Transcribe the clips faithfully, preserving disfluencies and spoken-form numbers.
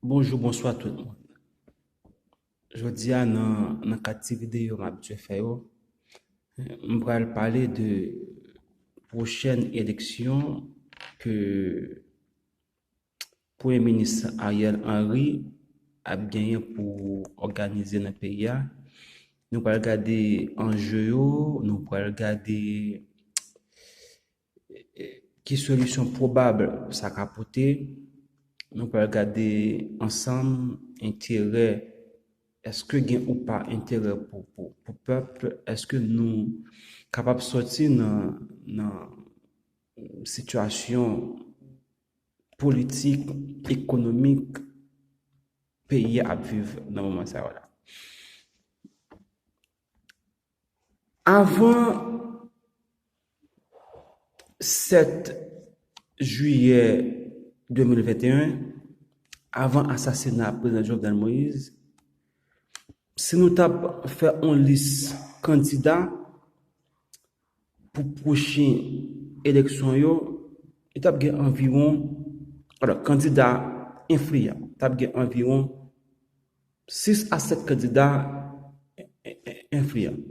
Bonjou, bonswa tout moun. Jodi a nan, nan kad ti videyo m abitye fè yo, m pral pale de pwochèn eleksyon ke Premye Minis Ariel Henry ap genyen pou òganize nan peyi a. Nou pral gade anje yo, nou pral gade ki solisyon pwobab sa ka pote. Nou pral gade ansanm enterè, èske gen ou pa enterè pou, pou, pou pèp, èske nou kapab sòti nan, nan sitiyasyon politik, ekonomik peyi a ap viv nan moman sa yo la. Avan sèt jiyè de mil venteyen, avan asasina prezidan Jovenel Moïse, si nou t ap fè yon lis kandida pou pwochen eleksyon yo, li t ap gen anviwon, alò, kandida enfliyan, t ap gen anviwon sis a sèt kandida en- en- en- enfliyan.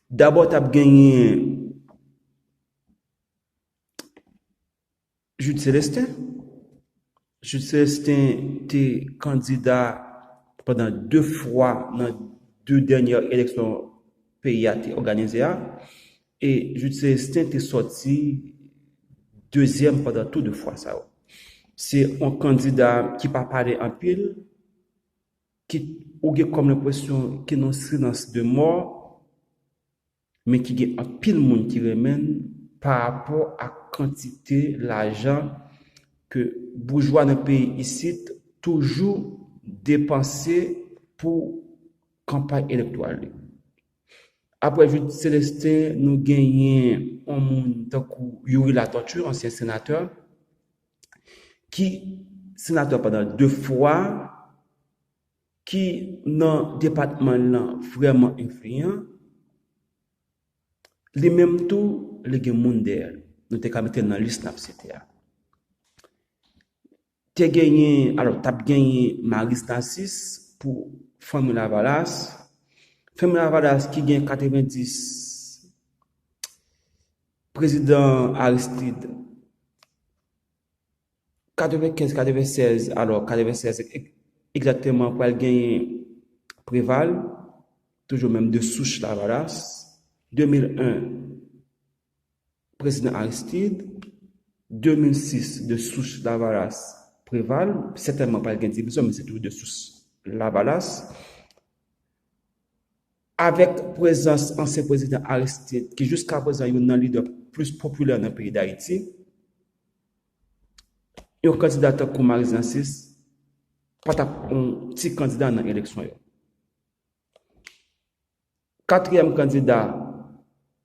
Dabò, t ap genyen Jude Célestin. Jude Célestin te kandida pandan de fwa nan de dènyè eleksyon peyi a te òganize a. E Jude Célestin te sòti dezyèm pandan tou de fwa sa yo. Se yon kandida ki pa pale anpil, ki ou gen kòm lenpresyon ki nan silans de mò, men ki gen anpil moun ki renmen l pa rapò ak kantite lajan ke boujwa nan peyi isit toujou depanse pou kanpay elektoral li. Apre Jude Célestin, nou genyen yon moun tankou Youri Latortue, ansyen senatè, ki senatè pandan de fwa, ki nan depatman l lan vrèman enfliyan, li menm tou, li gen moun dèyè l. Nou te ka mete l nan lis n ap site a. Te genyen, alò, t ap genyen Maryse Narcisse pou Fanmi Lavalas. Fanmi Lavalas ki gen katrevenndis, prezidan Aristide, katrevenkenz, katrevensèz, alò, katrevensèz ek- egzakteman pral genyen Préval, toujou menm de souch Lavalas, de mil en, prezidan Aristide, de mil sis, de souch Lavalas, Préval, sètènman pral gen divizyon, men se toujou de souch Lavalas. Avèk prezans ansyen prezidan Aristide, ki jiska prezan youn nan lidè plis popilè nan peyi Dayiti, yon kandida tankou Maryse Narcisse pa t ap yon ti kandida nan eleksyon yo. Katriyèm kandida,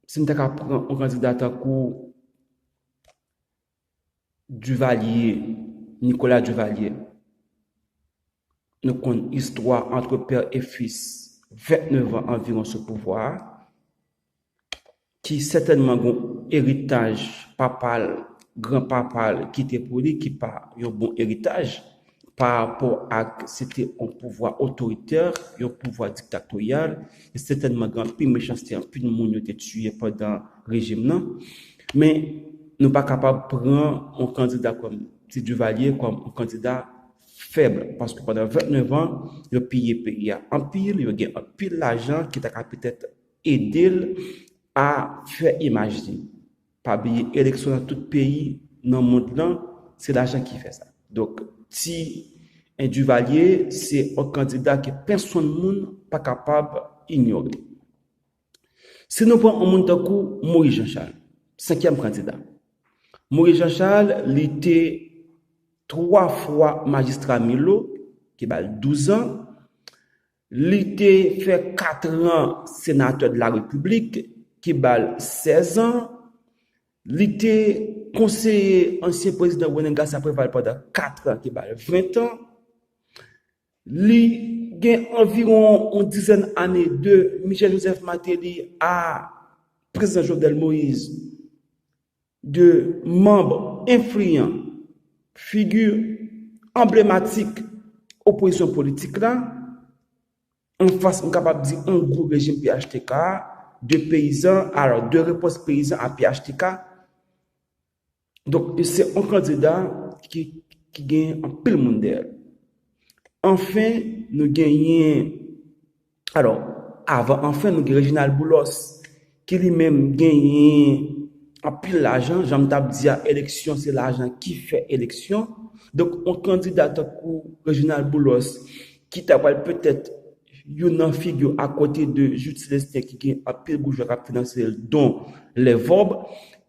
si n ta ka pran yon kandida tankou Duvalier, Nicolas Duvalier, nou konn istwa entre père et fils, vennèf an anviwon sou pouvwa a, ki sètènman gen yon eritaj papa l, granpapa l kite pou li, ki pa yon bon eritaj pa rapò ak se te yon pouvwa otoritè, yon pouvwa diktatoryal, e sètènman gen anpil mechanste, anpil moun yo te tiye pandan rejim nan. Men nou pa kapab pran yon kandida kòm ti Duvalier kòm yon kandida fèb, paske pandan vennèf an, yo piye peyi a anpil, yo gen anpil lajan ki ta ka petèt ede l a fè imaj li. Pa bliye, eleksyon nan tout peyi nan mond lan, se lajan ki fè sa. Donk, ti Duvalier, se yon kandida ke pèsonn moun pa kapab inyore. Si nou pran yon moun tankou Moïse Jean Charles, senkyèm kandida. Moïse Jean Charles, li te twa fwa majistra Milo, ki ba l douz an. Li te fè kat an senatè de la Repiblik, ki ba l sèz an. Li te konseye ansyen prezidan René Garcia Préval pandan kat an, ki ba l ven an. Li gen anviwon yon dizèn ane de Michel Joseph Martelly a prezidan Jovenel Moïse, de manm enfliyan, figi anblematik opozisyon politik la, anfas, m kapab di, yon gwo rejim P H T K a, de peyizan, alò, de repons peyizan a P H T K. Donk, se yon kandida ki, ki gen anpil moun dèyè l. Anfen, nou genyen, alò, avan anfen, nou gen Reginald Boulos, ki li menm genyen anpil lajan. Jan m t ap di a, eleksyon, se lajan ki fè eleksyon. Donk, yon kandida tankou Reginald Boulos, ki ta pral petèt youn nan figi akote de Jude Célestin, ki gen anpil boujwa k ap finanse l, don Lèvòb,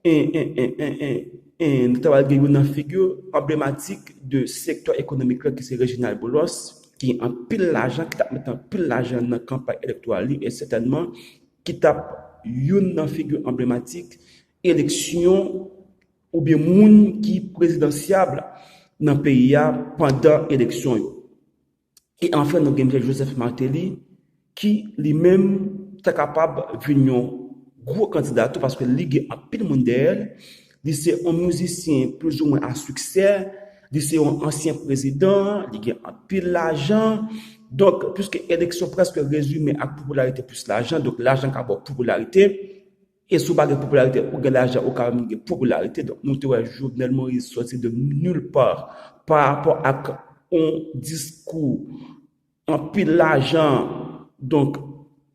e, e, e, e, e, e, nou ta pral gen youn nan figi anblematik de sektè ekonomik la, ki se Reginald Boulos, ki gen anpil lajan, ki t ap met anpil lajan nan kanpay elektoral li, e sètènman, ki t ap youn nan figi anblematik eleksyon oubyen moun ki prezidansyab nan peyi a pandan eleksyon yo. E anfen, nou gen Misye Joseph Martelly, ki li menm ta kapab vin yon gwo kandida tou, paske li gen anpil moun dèyè l. Li se yon mizisyen plizoumwen a siksè, li se yon ansyen prezidan, li gen anpil lajan. Donk, piske eleksyon prèske rezime ak popilarite plis lajan, donk lajan ka ba w popilarite. E si w pa gen popilarite, ou gen lajan, ou ka menm gen popilarite. Donk, nou te wè Jovenel Moïse soti de nulle part pa rapò ak yon diskou anpil lajan. Donk,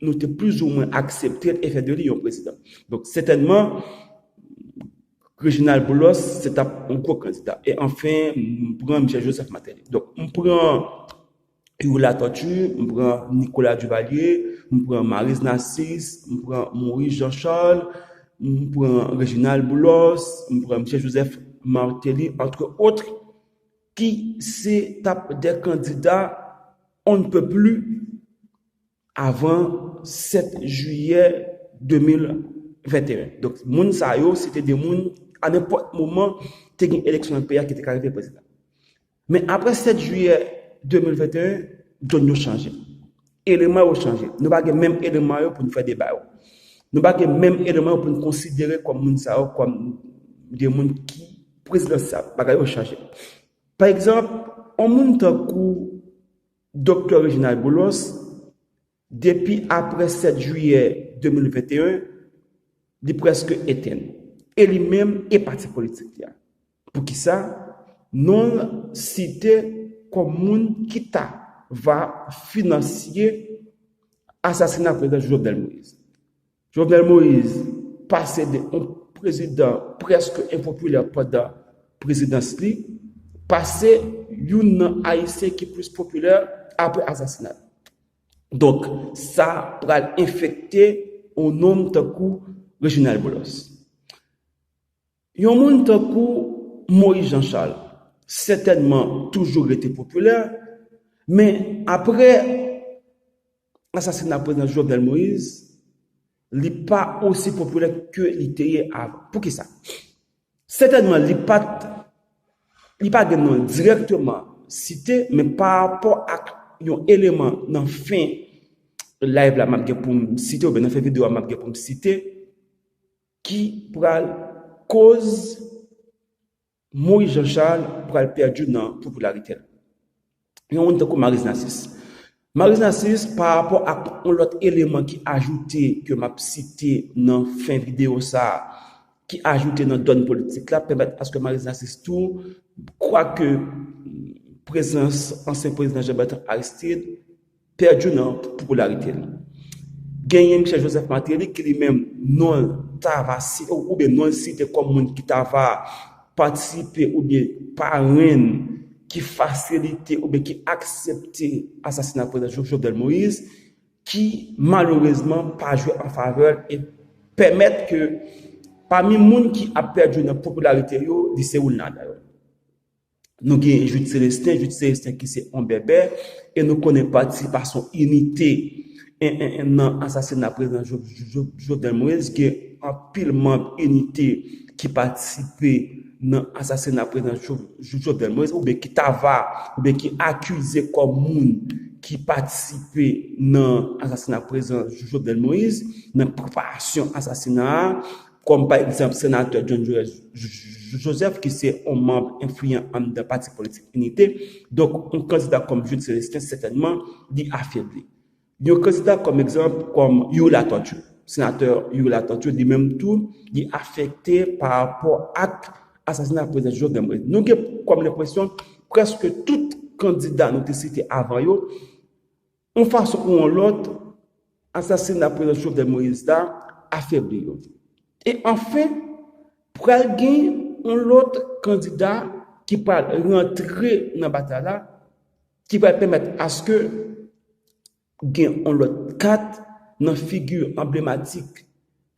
nou te plizoumwen aksepte l e fè de li yon prezidan. Donk, sètènman, Reginald Boulos, se t ap yon gwo kandida. E anfen, m pran Misye Joseph Martelly. Donk, m pran Hugues Latortue, m pran Nicolas Duvalier, m pran Maryse Narcisse, m pran Moïse Jean Charles, m pran Reginald Boulos, m pran Misye Joseph Martelly, entre autres, ki se t ap de kandida on ne peut plus avan sèt jiyè de mil venteyen. Donk, moun sa yo, se te de moun, a nenpòt moman, te gen eleksyon nan peyi a ki te ka rive prezidan. Men apre sèt jiyè de mil venteyen, donn yo chanje. Eleman yo chanje. Nou pa gen menm eleman yo pou nou fè deba yo. Nou pa gen menm eleman yo pou nou konsidere kòm moun sa yo, kòm de moun ki prezidansyab. Bagay yo chanje. Pa egzanp, yon moun tankou Doktè Reginald Boulos, depi apre sèt jiyè de mil venteyen, li prèske etenn. E li menm e pati politik li a. Poukisa? Non l site kòm moun ki ta va finansye asasina prezidan Jovenel Moïse. Jovenel Moïse pase de yon prezidan prèske enpopilè pandan prezidans li, pase youn nan Ayisyen ki plis popilè apre asasina l. Donk, sa pral enfekte yon nonm tankou Reginald Boulos. Yon moun tankou Moïse Jean Charles, sètènman toujou rete popilè, men apre asasina prezidan Jovenel Moïse, li pa osi popilè ke li te ye avan. Poukisa? Sètènman, li pa t, li pa gen non l dirèkteman site, men pa rapò ak yon eleman nan fen live la m ap gen pou m site, oubyen nan fen videyo a m ap gen pou m site, ki pral koz Moïse Jean Charles pral pèdi nan popilarite l. Yon moun tankou Maryse Narcisse. Maryse Narcisse, pa rapò ak yon lòt eleman ki ajoute, ke m ap site nan fen videyo sa a, ki ajoute nan dòn politik la, pèmèt aske Maryse Narcisse tou, kwake prezans ansyen prezidan Jean Bertrand Aristide, pèdi nan popilarite l. Genyen Misye Joseph Martelly ki li menm non l ta va si-, oubyen non l site kòm moun ki ta va patisipe oubyen parenn, ki fasilite oubyen ki aksepte asasina prezidan Jo-, Jovenel Moïse, ki malerezman pa jwe an favè l e pèmèt ke pami moun ki ap pèdi nan popilarite yo, li se youn ladan yo. Nou gen Jude Célestin, Jude Célestin ki se yon bèbè, e nou konnen patisipasyon Inite en, en, en, nan asasina prezidan Jo-, Jo-, Jovenel Moïse, gen anpil manm Inite ki patisipe nan asasina prezidan Jo-, Jo-, Jovenel Moïse, oubyen ki ta va, oubyen ki akize kòm moun ki patisipe nan asasina prezidan Jo-, Jovenel Moïse, nan preparasyon asasina a, kòm pa egzanp senatè John Joël Joseph, ki se yon manm enfliyan anndan pati politik Inite. Donk, yon kandida kòm Jude Célestin, sètènman, li afebli. Yon kandida kòm egzanp, kòm Youri Latortue, senatè Youri Latortue, li menm tou, li afekte pa rapò ak asasina prezidan Jovenel Moïse. Nou gen kòm lenpresyon, prèske tout kandida nou te site avan yo, yon fason ou yon lòt, asasina prezidan Jovenel Moïse la afebli yo. E anfen, pral gen yon lòt kandida ki pral rantre nan batay la, ki pral pèmèt aske gen yon lòt kat nan figi anblematik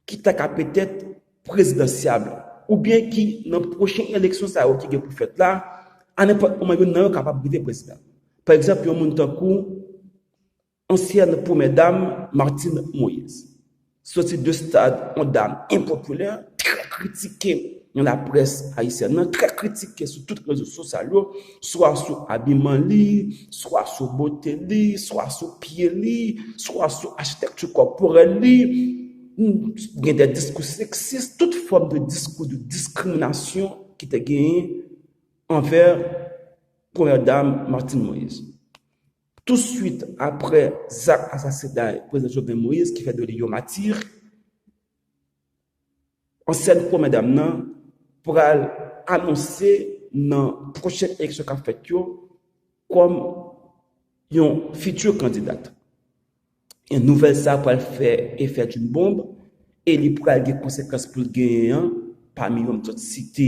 ki ta ka petèt prezidansyab, oubyen ki nan pwochen eleksyon sa yo ki gen pou fèt la, a nenpòt moman, youn nan yo kapab rive prezidan. Pa egzanp, yon moun tankou ansyen premyè dam Martine Moïse, soti de stad yon dam enpopilè, trè kritike nan laprès ayisyèn nan, trè kritike sou tout rezo sosyal yo, swa sou abiman li, swa sou bote li, swa sou pye li, swa sou achitekti kòporèl li. Gen de diskou seksis, tout fòm de diskou de diskriminasyon ki te genyen anvè premyè dam Martine Moïse. Touswit apre zak asasinay prezidan Jovenel Moïse ki fè de li yon mati, ansyèn premyè dam nan pral anonse nan pwochèn eleksyon k ap fèt yo kòm yon fiti kandida. E nouvèl sa a pral fè efè d'une bombe e li pral gen konsekans pou l genyen an, pami yo m sot site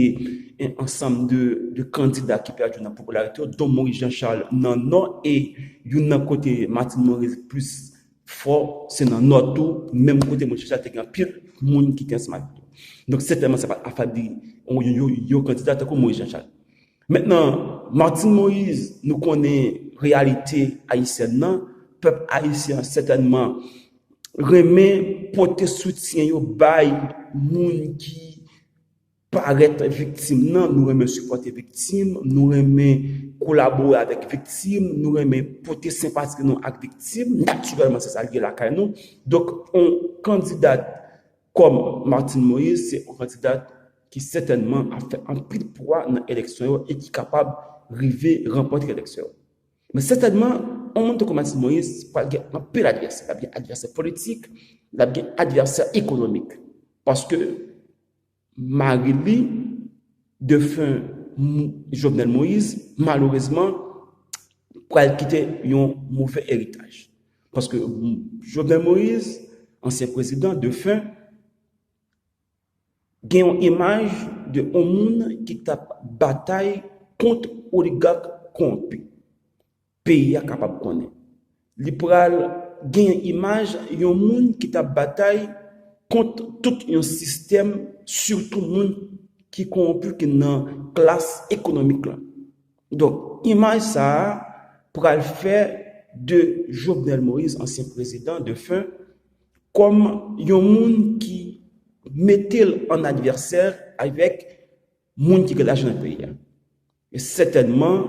yon ansanm de, de kandida ki pèdi nan popilarite yo, dont Maurice Jean Charles nan Nò, e youn nan kote Martine Moïse plis fò, se nan Nò tou, menm kote Maurice Jean Charles te gen anpil moun ki te ansanm avèk li. Donk, sètènman, sa pa afebli yon, yon, yon, yon kandida tankou Maurice Jean Charles. Mentnan, Martine Moïse, nou konnen reyalite ayisyèn nan, pèp ayisyen an sètènman renmen pote soutyen yo bay moun ki parèt viktim nan, nou renmen sipòte viktim, nou renmen kolabore avèk viktim, nou renmen pote senpati nou ak viktim, natirèlman se sa l ye lakay nou. Donk, yon kandida kòm Martine Moïse, se yon kandida ki sètènman ap fè anpil pwa nan eleksyon yo e ki kapab rive ranpòte eleksyon yo. Men sètènman, yon moun tankou Martine Moïse pral gen anpil advèsè. L ap gen advèsè politik, l ap gen advèsè ekonomik. Paske mari li, defen Mo-, Jovenel Moïse, malerezman, pral kite yon move eritaj. Paske Jovenel Moïse, ansyen prezidan, defen, gen yon imaj de yon moun ki t ap batay kont oligak kowonpi. Peyi a kapab konnen. Li pral gen yon imaj yon moun ki t ap batay kont tout yon sistèm, sitou moun ki kowonpi, ki nan klas ekonomik la. Donk, imaj sa a pral fè de Jovenel Moïse, ansyen prezidan defen, kòm yon moun ki mete l an advèsè avèk moun ki gen lajan nan peyi a. E sètènman,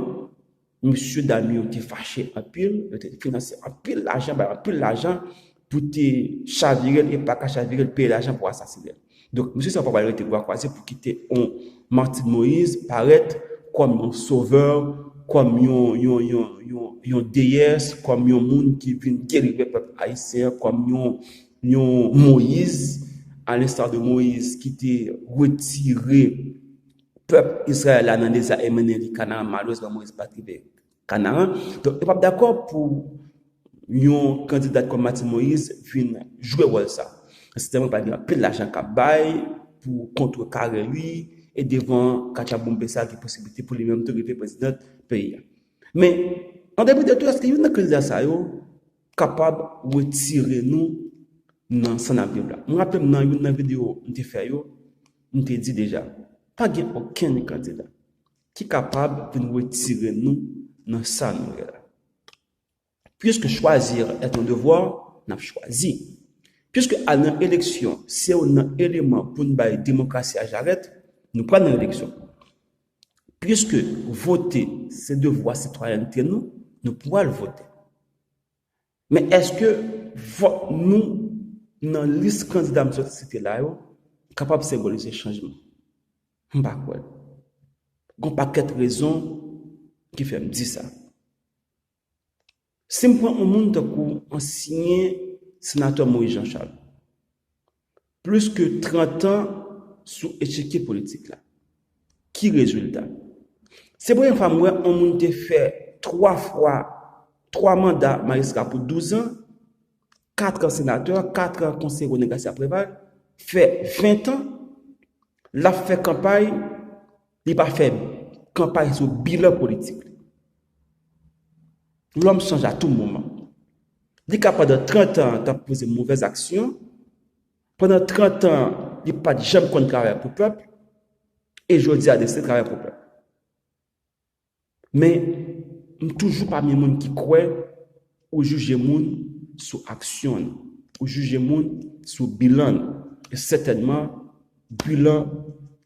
mesye dam yo te fache anpil, yo te finanse anpil lajan, bay anpil lajan pou te chavire l e pa ka chavire l, peye lajan pou asasinen l. Donk, mesye sa yo pa pral rete bra kwaze pou kite yon Martine Moïse parèt kòm yon sovè, kòm yon, yon, yon, yon, yon deyès, kòm yon moun ki vin delivre pèp ayisyen, kòm yon, yon Moïse, à l'instar de Moïse ki te retire pèp Izrayèl la nan deza e mennen li Kanaran. Malerezman, Moïse pa t rive Kanaran. Donk, yo p ap dakò pou yon kandida kòm Martine Moïse vin jwe wòl sa. Sètènman, pa gen anpil lajan k ap bay pou kontrekare li, e devan katyaboumbe sa, gen posiblite pou li menm tou rive prezidan peyi a. Men, an depi de tou, èske youn nan kandida sa yo kapab retire nou nan san n ap viv la? Mwen raple m nan youn nan videyo m te fè yo, m te di deja, pa gen okenn kandida ki kapab vin retire nou nan sa nou ye la. Puisque choisir est un devoir, n ap chwazi. Puisque al nan eleksyon se youn nan eleman pou n bay demokrasi a jarèt, nou pral nan eleksyon. Puisque vote se devwa sitwayènte nou, nou pral vote. Men èske vòt nou nan lis kandida m sot site la yo kapab senbolize chanjman. M pa kwè l. Gon pakèt rezon ki fè m di sa. Si m pran yon moun tankou ansyen senatè Moïse Jean Charles, plis ke trant an sou echikye politik la, ki rezilta? Se premye fwa m wè yon moun te fè twa fwa, twa manda majistra pou douz an, kat an senatè, kat an konseye René Garcia Préval, fè ven an, l ap fè kanpay, li pa fè kanpay sou bilan politik li. Lòm chanje a tou moman. Li ka pandan trant an t ap poze movèz aksyon, pandan trant an li pa t janm konn travay pou pèp, e jodi a deside travay pou pèp. Men, m toujou pami moun ki kwè ou jije moun sou aksyon l, ou jije moun sou bilan l. E sètènman, bilan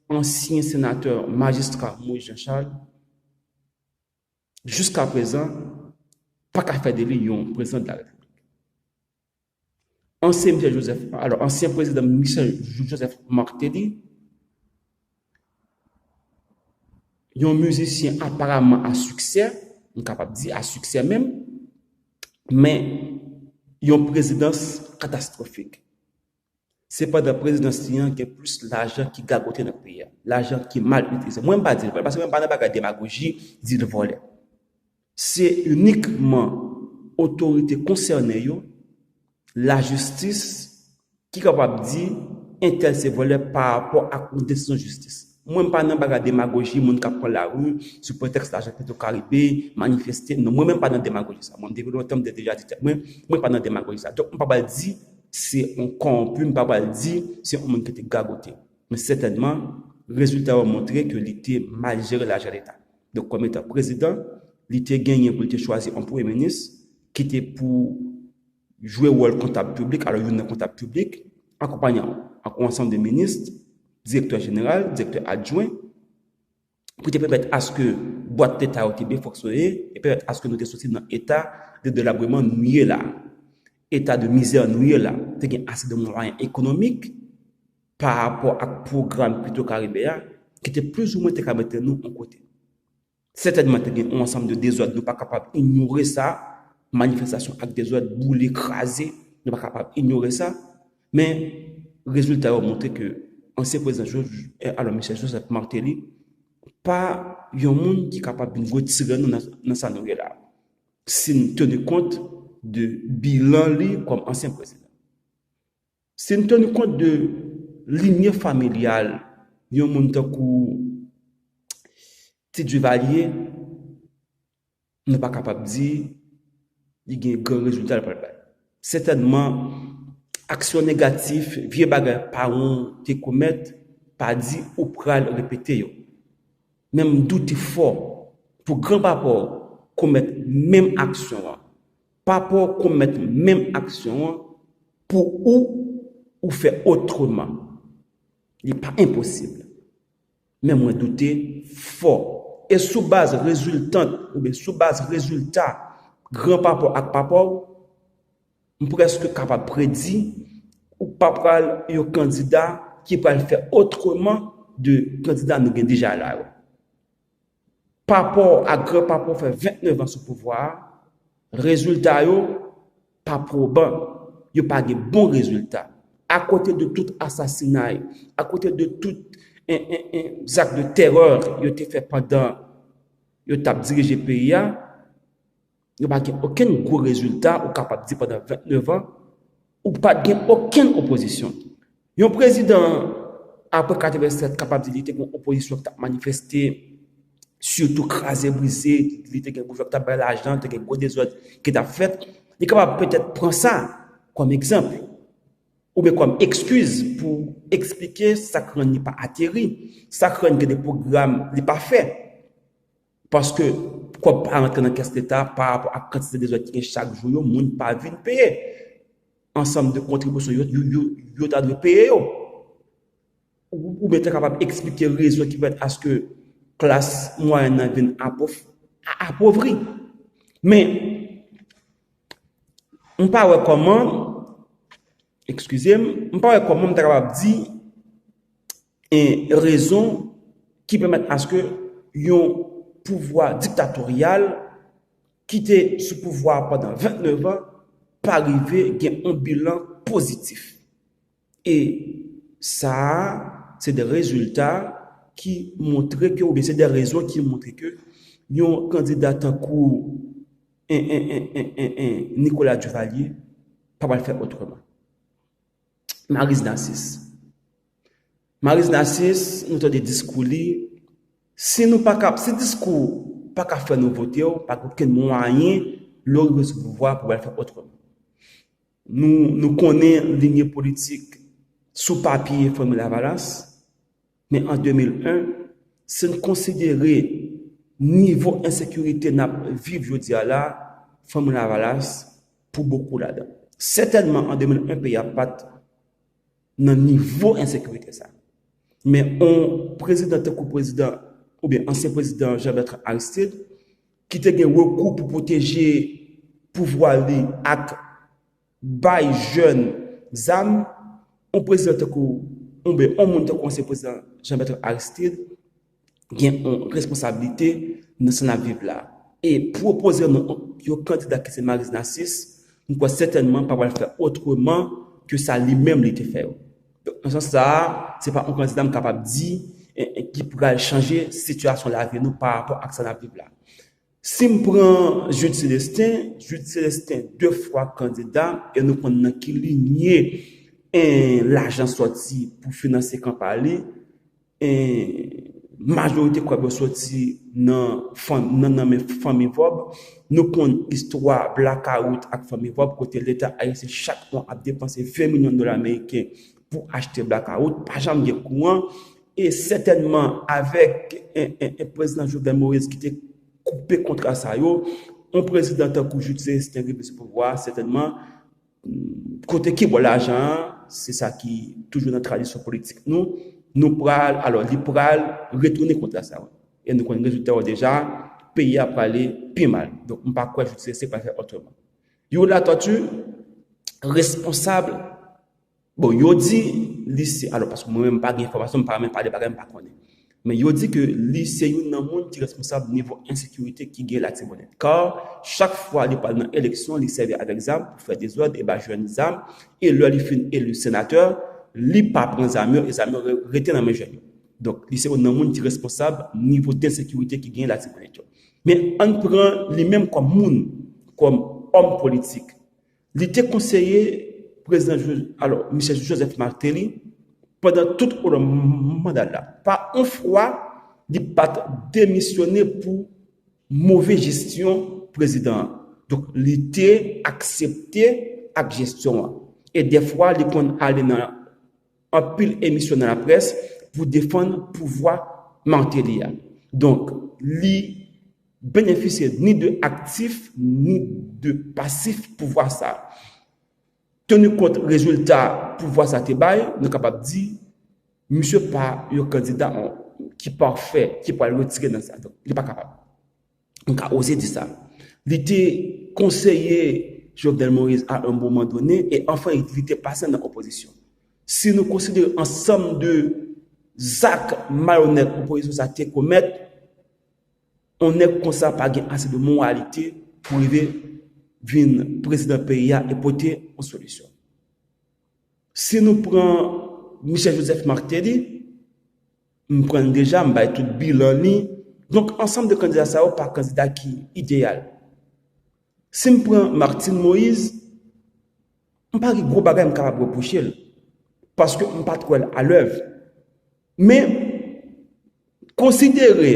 ansyen senatè, majistra Moïse Jean Charles, jiska prezan, pa ka fè de li yon prezidan de la Repiblik. Ansyen Michel Joseph, alò, ansyen prezidan Michel Joseph Martelly, yon mizisyen aparaman a siksè, m kapab di a siksè menm, men yon prezidans katastwofik. Sepandan, prezidans li an gen plis lajan ki gagote nan peyi a, lajan ki mal itilize. Mwen, m pa di l vòlè, paske mwen pa nan bagay demagoji, di l vòlè. Se inikman otorite konsène yo, lajistis, ki kapab di entèl se vòlè pa rapò ak yon desizyon jistis. Mwen, m pa nan bagay demagoji, moun k ap pran lari sou pretèks lajan Petro Caribe, manifeste. Non, mwen menm pa nan demagoji sa. Mwen, depi lontan, m te deja di tèt mwen, mwen pa nan demagoji sa. Donk, m pa pral di se yon kòwonpi, m pa pral di se yon moun ki te gagote. Men sètènman, rezilta yo montre ke li te mal jere lajan Leta. Donk, kòm etan prezidan, li te genyen pou li te chwazi yon premye minis ki te pou jwe wòl kontab piblik, alò youn nan kontab piblik, akonpanye ak yon ansanm de minis, direktè jeneral, direktè adjwen, pou te pèmèt aske bwat Leta yo te byen fonksyone e pèmèt aske nou te soti nan eta de delabreman nou ye la, eta de mizè nou ye la. Te gen ase de mwayen ekonomik pa rapò ak pwogram Petro Caribe a ki te plizoumwen te ka mete nou yon kote. Sètènman, te gen yon ansanm de dezòd, nou pa kapab inyore sa, manifestasyon ak dezòd, boule, kraze, nou pa kapab inyore sa. Men, rezilta yo montre ke ansyen prezidan Jo-, eh, alò, Michel Joseph Martelly, pa yon moun ki kapab vin retire nou nan, nan sa nou ye la. Si n teni kont de bilan li kòm ansyen prezidan. Si n teni kont de linye familyal yon moun tankou Ti Duvalier, nou pa kapab di li gen gran rezilta l pral bay. Sètènman, aksyon negatif, vye bagay pawon te komèt, pa di ou pral repete yo. Men m doute fò pou gran papa w komèt menm aksyon an, papa w komèt menm aksyon an pou ou, ou fè otreman. Li pa enposib. Men mwen doute fò. E sou baz reziltant, oubyen sou baz rezilta gran papa w ak papa w, m prèske kapab predi ou pa pral yon kandida ki pral fè otreman de kandida nou gen deja la yo. Papa w ak gran papa w fè vennèf an sou pouvwa a, rezilta yo pa pwoban, yo pa gen bon rezilta. Akote de tout asasinay, akote de tout en, en, en, zak de tèrè yo te fè pandan yo t ap dirije peyi a, yo pa gen okenn gwo rezilta ou kapab di pandan vennèf an, ou pa t gen okenn opozisyon. Yon prezidan, apre katrevennsèt, kapab di li te gen yon opozisyon ki t ap manifeste, sitou kraze brize, li te gen gouvènman ki t ap bay lajan, te gen gwo dezòd ki t ap fèt. Li kapab petèt pran sa kòm egzanp, oubyen kòm ekskiz pou eksplike sa k rann li pa ateri, sa k rann gen de pwogram li pa fè. Paske kòb pa rantre nan kès Leta pa rapò ak kantite dezòd ki gen chak jou yo, moun pa vin peye ansanm de kontribisyon yo, yo, yo, yo ta dwe peye yo. Ou, oubyen te kapab eksplike rezon ki fèt aske klas mwayèn nan vin apof-, a-, apovri. Men, m pa wè kòman, eskize m, m pa wè kòman m ta kapab di e rezon ki pèmèt aske yon pouvwa diktatoryal ki te sou pouvwa pandan venntenev an pa rive gen yon bilan pozitif. E sa a, se de rezilta ki montre ke, oubyen se de rezon ki montre ke yon kandida tankou en, en, en, en, en, en Nicolas Duvalier pa pral fè otreman. Maryse Narcisse. Maryse Narcisse, nou tande diskou li. Si nou pa ka, si diskou pa ka fè nou vote w, pa gen okenn mwayen lè w rive sou pouvwa pou w al fè otreman. Nou, nou konnen linye politik sou papye Fanmi Lavalas, men an de mil en, si n konsidere nivo ensekirite n ap viv jodi a la, Fanmi Lavalas pou bokou ladan. Sètènman, an de mil en, peyi a pa t nan nivo ensekirite sa. Men yon prezidan tankou prezidan, oubyen ansyen prezidan Jean Bertrand Aristide, ki te gen rekou pou pwoteje pouvwa li ak bay jèn zam, yon prezidan tankou, oubyen yon moun tankou ansyen prezidan Jean Bertrand Aristide, gen yon responsablite nan sa n ap viv la. E pwopoze nou yon kandida ki se Maryse Narcisse, m kwè sètènman pa pral fè otreman ke sa li menm li te fè yo. Donk, nan sans sa a, se pa yon kandida m kapab di, e, e, ki pral chanje sitiyasyon lavi nou pa rapò ak sa n ap viv la. Si m pran Jude Célestin, Jude Célestin de fwa kandida, e nou konn nan ki linye, e, lajan sòti pou finanse kanpay li, e, majorite kòb yo sòti nan, nan, nan men Fanmi Vòb. Nou konn istwa blakawout ak Fanmi Vòb, kote Leta ayisyen chak mwa ap depanse ven milyon dola ameriken pou achte blakawout, pa janm gen kouran. E sètènman, avèk en, en, en prezidan Jovenel Moïse ki te koupe kontra sa yo, yon prezidan tankou Jude Célestin rive sou pouvwa a, sètènman, kote ki bò lajan an, se sa ki toujou nan tradisyon politik nou, nou pral, alò, li pral retounen kontra sa yo. E nou konn rezilta yo deja, peyi a prale pi mal. Donk, m pa kwè Jude Célestin pral fè otreman. Youri Latortue, responsab, bon, yo di li se, alò, paske mwen menm m pa gen enfòmasyon, m pa renmen pale bagay m pa konnen. Men yo di ke li se youn nan moun ki responsab nivo ensekirite ki gen Latibonit. Kar chak fwa li pral nan eleksyon, li sèvi avèk zam pou fè dezòd e ba jèn zam. E lè li fin eli senatè, li pa pran zam yo e zam yo re-, rete nan men jèn yo. Donk, li se youn nan moun ki responsab nivo densekirite ki gen Latibonit yo. Men ann pran li menm kòm moun, kòm òm politik. Li te konseye prezidan Jo-, alò, Michel Joseph Martelly pandan tout manda l la. Pa yon fwa, li pa t demisyone pou move jesyon prezidan an. Donk, li te aksepte ak jesyon an. E dèfwa, li konn ale nan anpil emisyon nan laprès pou defann pouvwa Martelly a. Donk, li benefisye ni de aktif, ni de pasif pouvwa sa. Teni kont rezilta pouvwa sa te bay, nou kapab di, misye pa yon kandida ki pafè, ki pral retire nan sa. Donk, li pa kapab. M ka oze di sa. Li te konseye Jovenel Moïse à un moment donné, e anfen, li te pase nan opozisyon. Si nou konsidere ansanm de zak malonèt opozisyon sa te komèt, yon nèg konsa pa gen ase de moralite pou rive vin prezidan peyi a e pote yon solisyon. Si nou pran Michel Joseph Martelly, m pran l deja, m bay tout bilan li. Donk, ansanm de kandida sa yo pa kandida ki ideyal. Si m pran Martine Moïse, m pa gen gwo bagay m kapab repwoche l, paske m pa t wè l alèv. Men, konsidere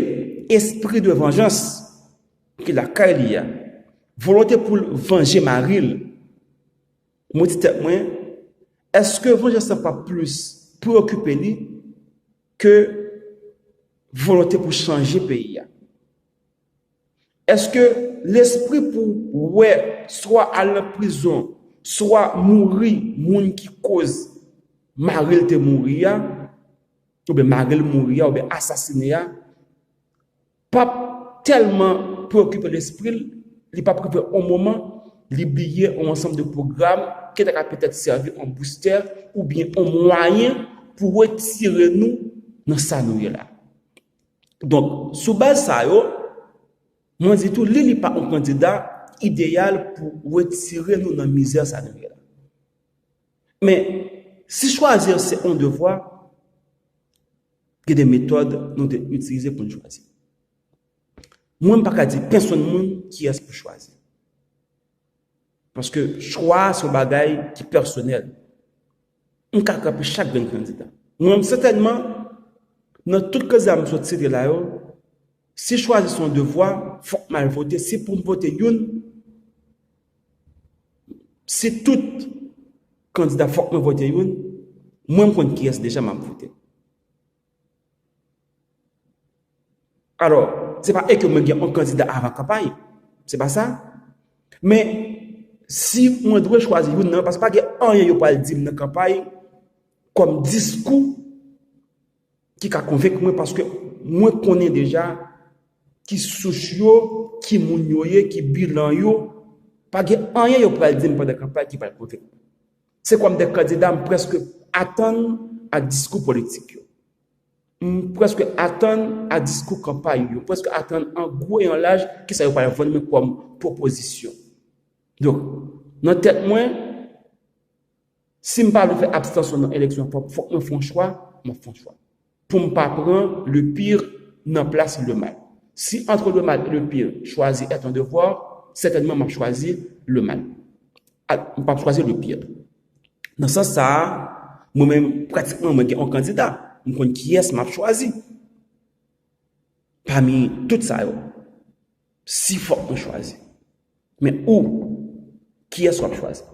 espri de vanjans ki lakay li a, volonte pou l vanje mari l, mwen di tèt mwen, èske vanjans lan pa plis preokipe li ke volonte pou chanje peyi a? Èske lespri pou wè swa al nan prizon, swa mouri moun ki koz mari l te mouri a, oubyen mari l mouri a, oubyen asasine a, p ap tèlman preokipe lespri l, li p ap rive yon moman, li bliye yon ansanm de pwogram ki ta ka petèt sèvi an boustè oubyen yon mwayen pou retire nou nan sa nou ye la. Donk, sou baz sa yo, mwen di tou, li, li pa yon kandida ideyal pou retire nou nan mizè sa nou ye la. Men, si chwazir se yon devwa, gen de metòd nou te itilize pou n chwazi. Mwen, m pa ka di pèsonn moun kiyès pou chwazi. Paske chwa a se yon bagay ki pèsonèl. M ka kanpe chak grenn kandida. Mwen, sètènman, nan tout kandida m sot site la yo, si chwazi se yon devwa, fòk m al vote. Si pou m vote youn, si tout kandida fòk mwen vote youn, mwen, m konn kiyès deja m ap vote. Alò, se pa e ke mwen gen yon kandida avan kanpay. Se pa sa. Men, si mwen dwe chwazi youn nan, paske pa gen anyen yo pral di m nan kanpay kòm diskou ki ka konvenk mwen, paske mwen konnen deja ki souch yo, ki moun yo ye, ki bilan yo. Pa gen anyen yo pral di m pandan kanpay ki pral konvenk mwen. Se kòm de kandida, m prèske atann a diskou politik yo. M prèske atann a diskou kanpay yo, m prèske atann an gwo e an laj kisa yo pral vann mwen kòm pwopozisyon. Donk, nan tèt mwen, si m pa vle fè abstansyon nan eleksyon, fòk, fòk mwen fè yon chwa, mwen fè yon chwa. Pou m pa pran le pire nan plas le mal. Si entre le mal et le pire, choisir est un devoir, sètènman m ap chwazi le mal. A, m p ap chwazi le pire. Nan sans sa a, mwen menm, pratikman, mwen gen yon kandida. M konn kiyès m ap chwazi. Pami tout sa yo, si fòk mwen chwazi. Men ou, kiyès w ap chwazi?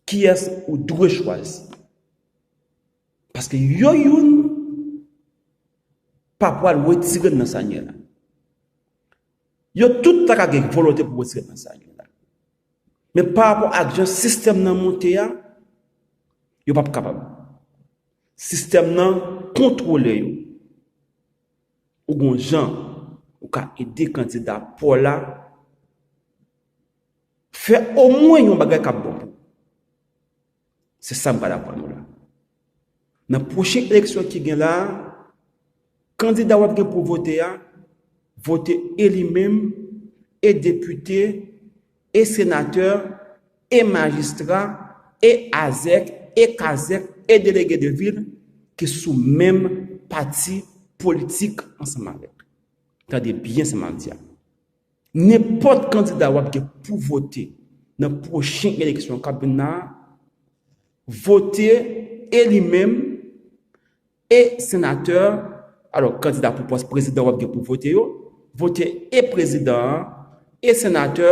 Kiyès ou dwe chwazi? Paske yo youn pa pral retire n nan sa n ye la. Yo tout ta ka gen volonte pou retire n nan sa n ye la. Men pa rapò ak jan sistèm nan monte a, yo p ap kapab. Sistèm nan kontwole yo. Ou gon jan ou ka ede kandida pa w la fè omwen yon bagay k ap bon pou ou. Se sa m pral aprann ou la. Nan pwochen eleksyon ki gen la a, kandida w ap gen pou vote a, vote e li menm, e depite, e senatè, e majistra, e azèk, e kazèk, e delege de vil ki sou menm pati politik ansanm avèk. Tande byen sa m ap di a. Nenpòt kandida w ap gen pou vote nan pwochen eleksyon k ap vin la a, vote e li menm, e senatè, alò, kandida pou pòs prezidan w ap gen pou vote yo, vote e prezidan an, e senatè,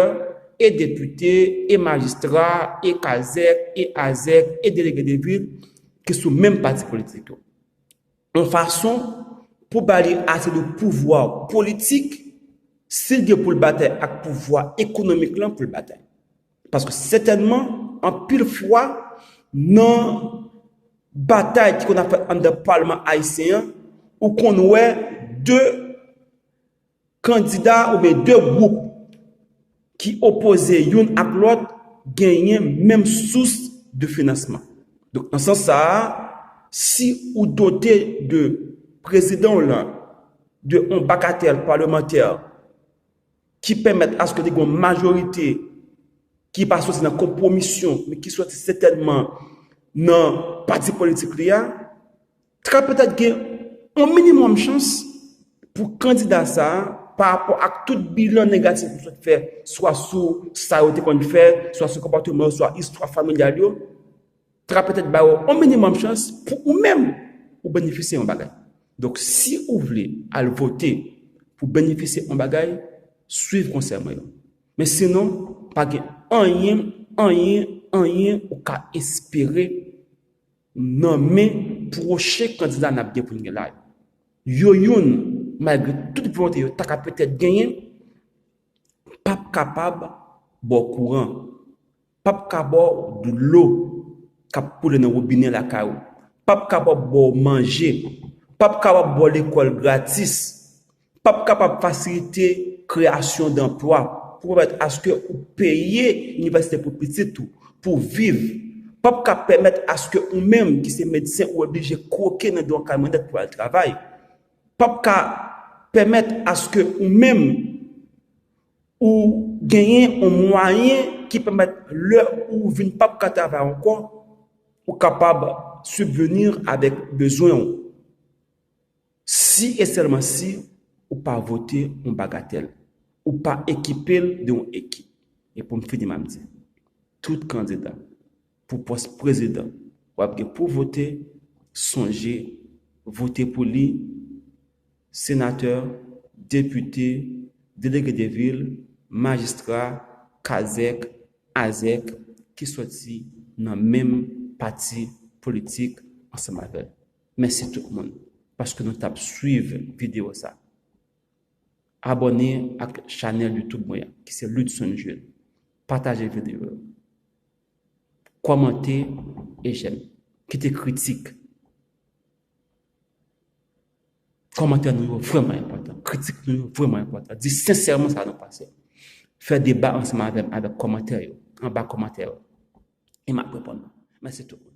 e depite, e majistra, e kazèk, e azèk, e delege de vil ki sou menm pati politik yo. Yon fason pou ba li ase de pouvwa politik, si l gen pou l batay ak pouvwa ekonomik lan pou l batay. Paske sètènman, anpil fwa, nan batay ki konn ap fèt anndan palman ayisyen an, ou konn wè de kandida oubyen de gwoup ki opoze youn ak lòt genyen menm sous de finansman. Donk, nan sans sa a, si ou dote de prezidan w lan de yon bakatèl palmantè ki pèmèt aske li gen yon majorite ki pa soti nan konpwomisyon, men ki soti sètènman nan pati politik li a, ta ka petèt gen yon minimòm chans pou kandida sa a, pa rapò ak tout bilan negatif ou sot fè, swa sou sa yo te konn fè, swa sou konpòteman yo, swa istwa familyal yo, ta ka petèt ba yo yon minimòm chans pou ou menm ou benefisye yon bagay. Donk, si ou vle al vote pou benefisye yon bagay, swiv konsèy mwen yo. Men sinon, pa gen anyen, anyen, anyen ou ka espere nan men pwochen kandida n ap gen pou n gen la yo. Yo youn, malgre tout volonte yo ta ka petèt genyen, p ap kapab ba w kouran, p ap ka ba w dlo k ap koule nan wobinè lakay ou, p ap kapab ba w manje, p ap kapab ba w lekòl gratis, p ap kapab fasilite kreyasyon danplwa pou pèmèt aske ou peye inivèsite pou pitit ou, pou viv, p ap ka pèmèt aske ou menm ki se medsen ou oblije kwoke nan do kay mwen nèt pou al travay. P ap ka pèmèt aske ou menm ou genyen yon mwayen ki pèmèt lè ou vin p ap ka travay ankò, ou kapab sibveni avèk bezwen ou. Si e sèlman si ou pa vote yon bagatèl, ou pa ekipe l de yon ekip. E pou m fini, m ap di, tout kandida pou pòs prezidan w ap gen pou vote, sonje vote pou li, senatè, depite, delege de vil, majistra, kazèk, azèk, ki sòti nan menm pati politik ansanm avè l. Mèsi tout moun paske nou t ap swiv videyo sa. Abòne ak chanèl YouTube mwen an, ki se Ludson Jules. Pataje videyo yo. Kòmante e jèm. Kite kritik. Kòmantè nou yo vrèman enpòtan. Kritik nou yo vrèman enpòtan. Di sensèman sa nou panse. Fè deba ansanm avè m avèk kòmantè yo, anba kòmantè yo. E m ap reponn nou. Mèsi tout moun.